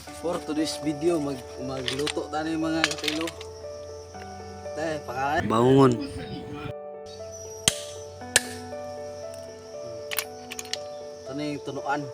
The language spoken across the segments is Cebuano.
For today's video, magluto tayo ng mga katilo. Tay, pangalan. Bangon. Ito na yung tunuan.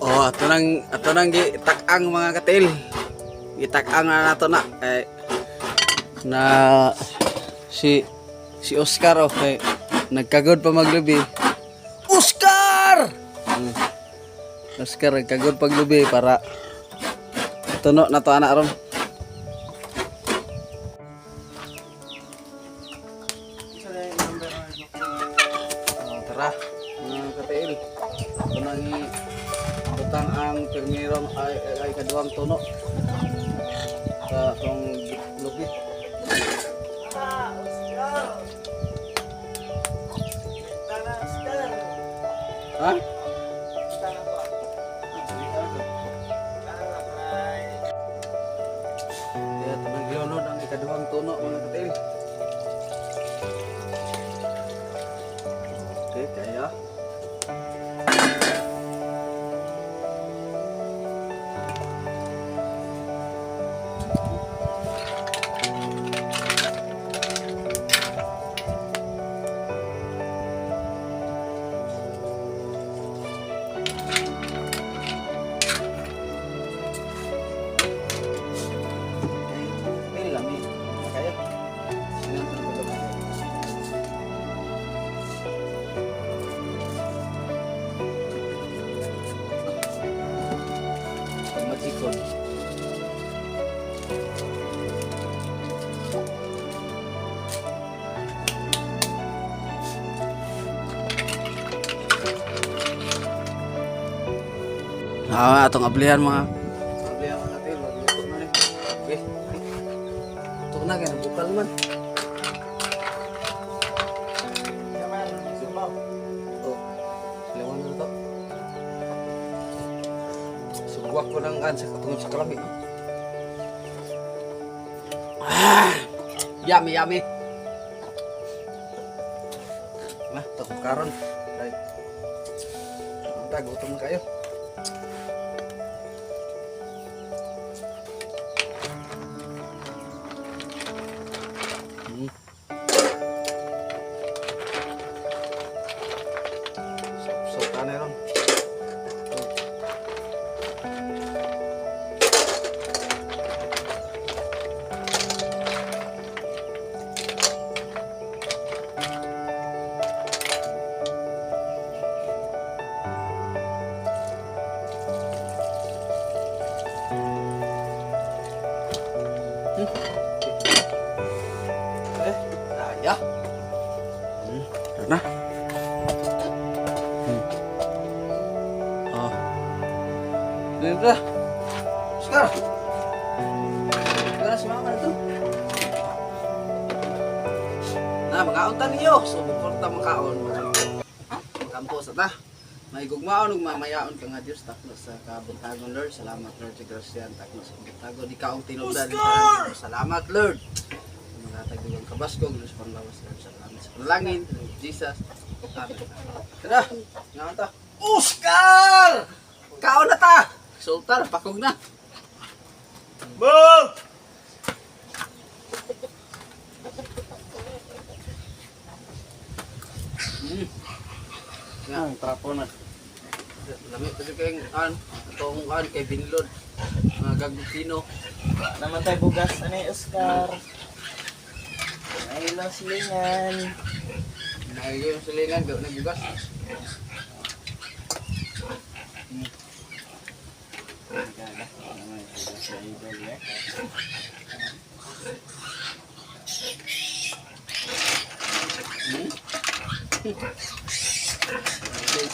Oh, ato nang gitak-ang, mga katil. Gitak-ang na nato na eh, na si si Oscar, okay. Nagkagod pa maglubi. Oscar! Oscar nagkagod paglubi para tuno na to ana ron. Oh, tara mga katil. Ato nang butang ang pirmirong ay kaduang tuno sa atong lubi. Ha? Kaya tanang gilunod ang ikaduhang tuno, mga katil. Okay, kaya. Okay, lami. Kaya. Sinang tulog. Magikon. Ah, atong ablihan mga katil, magluto na ni. Okay. Luto na kay bukal man. Oh. Lewan na to. Sugwak ko ng kan sa katungod sa kalami. Ah! Yummy, yummy. Na, to karon. Right. Unta, gutom na kayo. Sok ka na ron. Eh, kaya. Tara na. Oh. Dito. Oscar. Tara si mama na to. Na, magaon ta niyo. So, buporta makaon. Kampo sa ta. May gugmaon ug mamayaon ka nga Dios, takno sa kabuntagon, Lord. Salamat, Lord, sa grasyan takno sa kabuntagon. Ikaw ang tinubdan. Salamat, Lord. Mga tagdugang kabaskog, Lord, sa panglawas, Lord, sa langit sa panalangin. Lord Jesus. Tara, ngaon ta. Oscar! Kaon na ta! Sultan, pakog na. Bo! Nga, Ang trapo na. lami pa siya kayong an, itong an kay Binlod. Mga gagutino. Naman tayo bugas. Ano yung Oscar? Ay lang silingan. Naiyo yung silingan, gawin na bugas. Okay.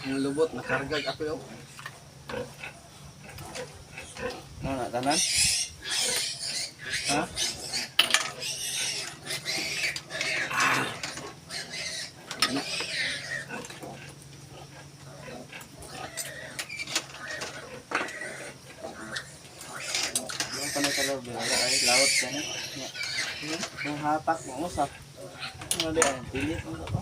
Ang lubot, nakargag ako yun. Ano na, tanan? Ha? Yung panay kalor, wala ay lawot ka na. Yung hatak mo, usap. Ano di ay, pilit mo pa.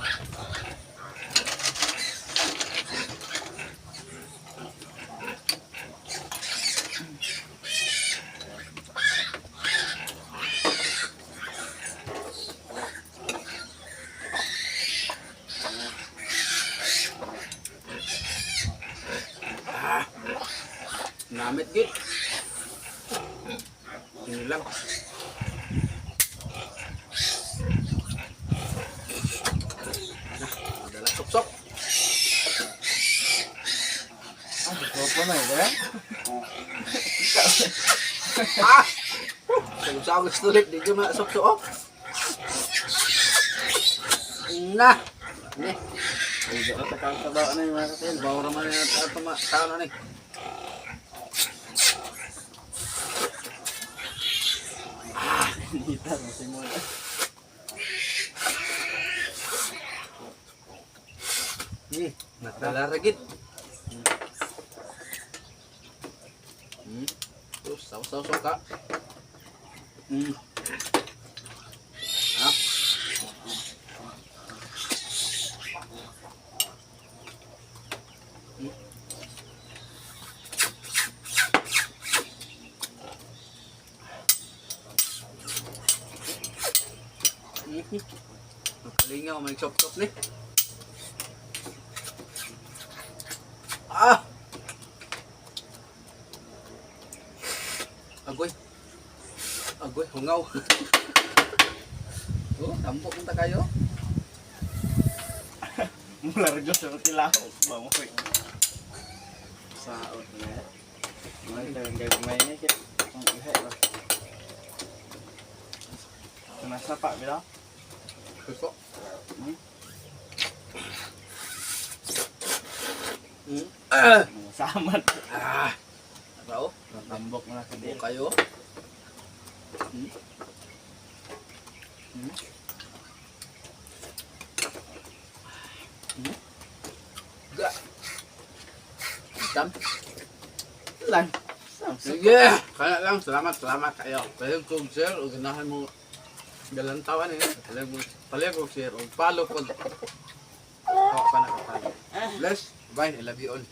Namit gid. Yun lang. Nah, dala sok-sok. Ah, sopo na ito eh. Ah! Sa gusto ulit, di ko masok-sok. Na! Ne, Ay, ka sa kabaw na yung mga katil. bawa raman na ito ma tao na ni. Nita mo si Mola. Nadala ra gid. Terus saus-saus ka. Ah. Nakalingaw, may chop-chop ni. Ah! Agoy. Agoy, hungaw. Oh, tampok ta kayo. Mulargo sa tilaok ba mo? Saot na. Mga tawag gagmay ni kay ang iha ba. Nasa pa bila? Gusto. Ah! Samad. Ah! Rao, Tambok mo na sa tampok dil. kayo. Ga. Tam. Lang. Sam. Sige, kaya lang, salamat, salamat kayo. Palig kong share, o ganahan mo galantawan eh. Palig mo, palig kong share, o follow ko. Ako pa nakapalo. Bless, bye, I love you all.